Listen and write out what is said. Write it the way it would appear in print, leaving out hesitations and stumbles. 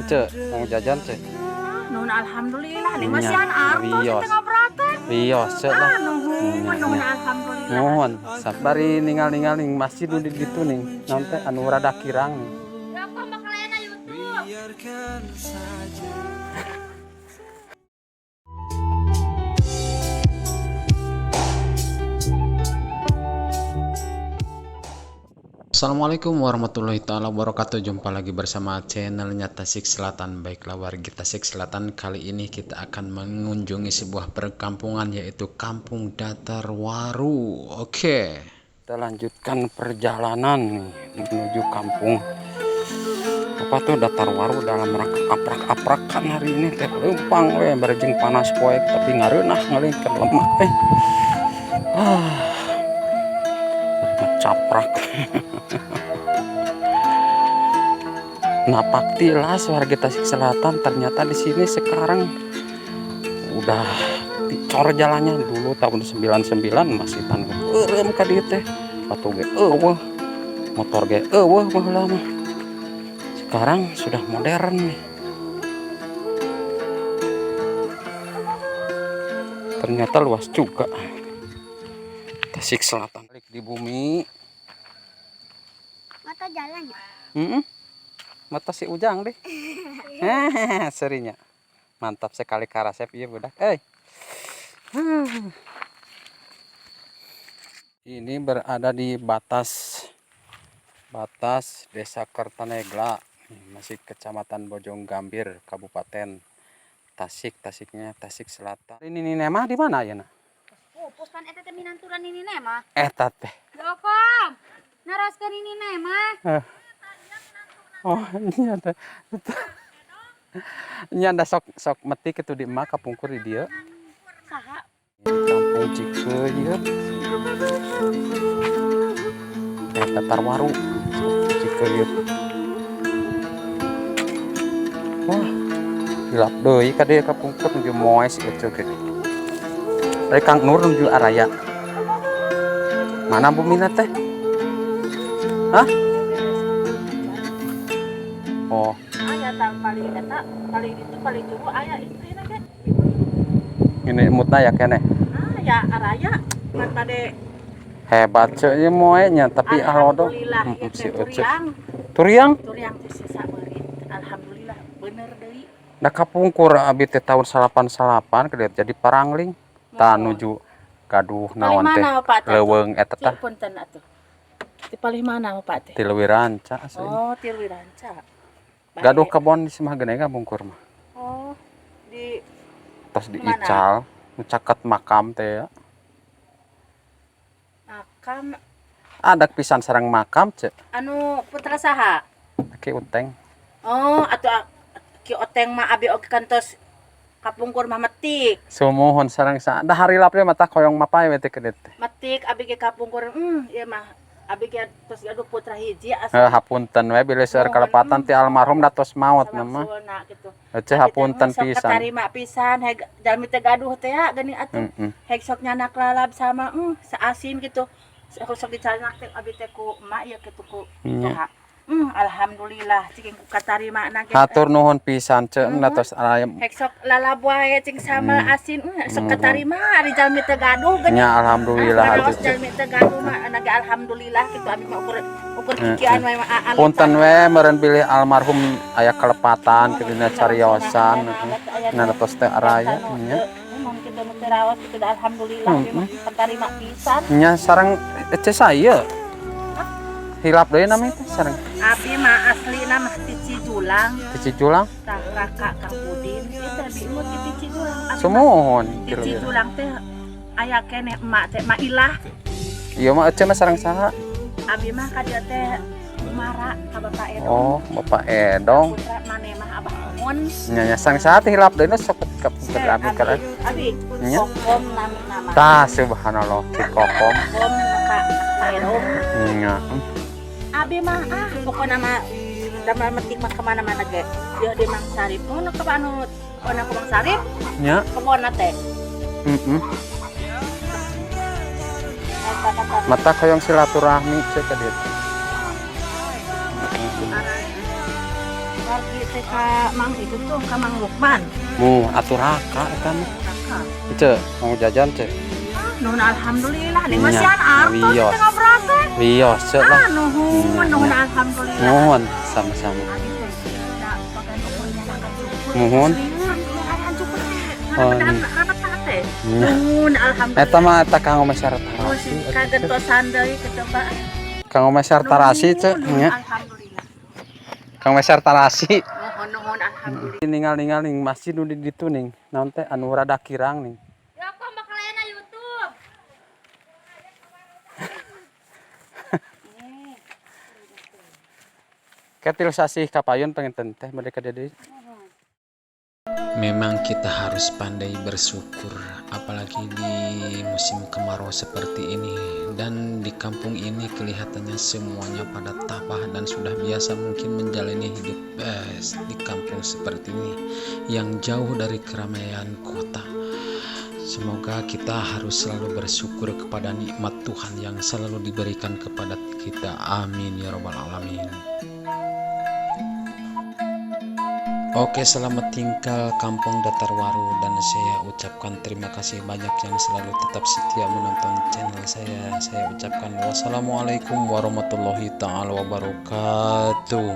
Cek, mau jajan cek. Nuhun alhamdulillah nih masihan artos Wios. teh ngobrol teh. Wios cek lah. Ah, nuhun, nuhun alhamdulillah. Nuhun, sabari ninggal-ninggal ning masjid nu di ditu ning. Naon teh anu rada kirang nih. Ya kok bakal enak YouTube. Biarkan saja. Assalamualaikum warahmatullahi taala wabarakatuh. Jumpa lagi bersama channelnya Tasik Selatan. Baiklah warga Tasik Selatan, kali ini kita akan mengunjungi sebuah perkampungan, yaitu Kampung Datarwaru. Oke, kita lanjutkan perjalanan nih menuju kampung apa tuh Datarwaru dalam rangka aprak-aprakan hari ini teh leumpang we barejeng panas poek tapi ngareunah ngalingkeun lemak eh. Ah. Caprak. Napak tilas warga Tasik Selatan, ternyata di sini sekarang udah dicor jalannya. Dulu tahun 99 masih tanah eureum ka dieu teh, batu ge eueuh, motor ge eueuh baheula mah. Sekarang sudah modern nih. Ternyata luas juga Tasik Selatan. Balik di bumi. Mata jalan ya? Mata si Ujang deh. Serinya. Mantap sekali karasep iya budak. Ini berada di batas Desa Kertanegla, masih Kecamatan Bojonggambir, Kabupaten Tasik, Tasiknya Tasik Selatan. Ini nih mah di mana ya nah? Oh, pos pan eta teh minanturan ini nih mah. Eta teh. Dokom. Naroskeun ini nih mah. Oh, iya teh. Nya da sok sok metik itu di emak kapungkur di dieu. Saha? Di Kampung Cikeuyeup. Datarwaru. Cikeuyeup. Wah, gelap deui ka dieu kapungkur nuju moes ieu ge. Ari Kang Nur nuju araya. Mana bumina teh? Hah? Oh. Aya tah paling eta, paling itu paling juru aya istrina ge. Ini mutna ya keneh. Ah, ya araya kan bade hebat ceu ieu moe nya tapi alodo. Alhamdulillah ieu Si teh Ece. turiang. Turiang? Turiang teh sisa beurit. Alhamdulillah bener deui. Da kapungkur abi teh tahun 88 ke jadi parangling. Tah nuju gaduh naon teh leuweung eta tah. Punten atuh. Di palih mana Bapak teh? Ti Leuwi Ranca asli. Oh, ti Leuwi Ranca. Gaduh kebon di Simah Geneng kapungkur mah. Oh, di tos di Ical, nu caket makam teh ya. Makam ada pisan sareng makam cek. Anu putra saha? Ki Uteng. Oh, atuh Ki Oteng mah abi oge kantos kapungkur mah metik. Sumuhun sareng sa da hari lapre mata koyong mapay we teh ke teh. Metik abi ge kapungkur ieu mah abi ge tos gaduh putra hiji asa. Hapunten we bilih seueur kalepatan ti almarhum da tos maot na mah. Gitu. Ece hapunten pisan. Katarima pisan heg jalmi teh gaduh teh ya geuning atuh. Heg sok nyanak lalab sama saasin gitu. Sok dicarinak teh abi teh ku emak ieu kitu ku toha. Alhamdulillah cing ku katarima na ge. Hatur nuhun pisan ceuk na tos aya. Heg sok lalab wae cing sambal asin sok katarima ari jalmi teh gaduh geuning. Nya alhamdulillah atuh. Jalmi teh gaduh mah na ge alhamdulillah kitu abi mah ukur kikian we mah. Punten we meureun bilih almarhum aya kalepatan kitu dina cariosan na tos teh araya nya. Mun kitu nu teu raos kitu alhamdulillah abi mah katarima pisan. Nya sareng ece saya. Hilap deui nami teh sareng. Abi mah aslina mah ti Cijulang. Ti Cijulang? Tah Raka Kang Udin ieu teh abi imut ti Cijulang. Sumuhun Ti Cijulang teh aya keneh emak teh Mak Ilah. Ieu mah ece mah sareng saha? Abi mah ka dieu teh Mara ka Bapak Edong. Oh, Bapak Edong. Putra maneh mah Abah Mun. Nya nya sareng saha teh hilap deui sok ka abi ka. Abi Kokom namina mah. Tah subhanallah Ki Kokom. Kokom ka Pak Edong. Nya. Abi mah pokokna mah damel metik mah kemana-mana ge. Ieu di Mang Sarip. Mun ka anu ona ku Mang Sarip? Nya. Kebonna teh. Heeh. Mata koyong silaturahmi cek ka dieu. Wargi teh ka Mang itu tuh, ka Mang Lukman. Mu atuh raka eta mah. Raka. Ceu, mau jajan, Ceu? Nuhun, alhamdulillah nih Nya, masihan artos wios. teh ngobrol teh. Wios, Ceu lah. Ah, nuhun, nuhun, Nya. alhamdulillah. Nuhun, sama-sama. Abi teh da bagian ukur nyanakan cukur. Nuhun. Lieur, nyanakan cukur teh. Oh, Ngarametan nya. rametan teh. Nya. Nuhun, alhamdulillah. Eta mah eta kanggo meser tarasi. Terus kagentosan deui kitu, Pak. Kanggo meser tarasi, Ceu, Nuhun, nya. alhamdulillah. Kanggo meser tarasi. Nuhun, nuhun, alhamdulillah. Ningal-ningal ning masjid nu di ditu ning. Naon teh anu rada kirang ning. Ya kok bakal enak YouTube. Ketil sasih kapayun pengen teh mereka deui. Memang kita harus pandai bersyukur, apalagi di musim kemarau seperti ini. Dan di kampung ini kelihatannya semuanya pada tabah dan sudah biasa mungkin menjalani hidup di kampung seperti ini yang jauh dari keramaian kota. Semoga kita harus selalu bersyukur kepada nikmat Tuhan yang selalu diberikan kepada kita. Amin ya robbal alamin. Oke, selamat tinggal Kampung Datar Waru dan saya ucapkan terima kasih banyak yang selalu tetap setia menonton channel saya. Saya ucapkan wassalamualaikum warahmatullahi taala wabarakatuh.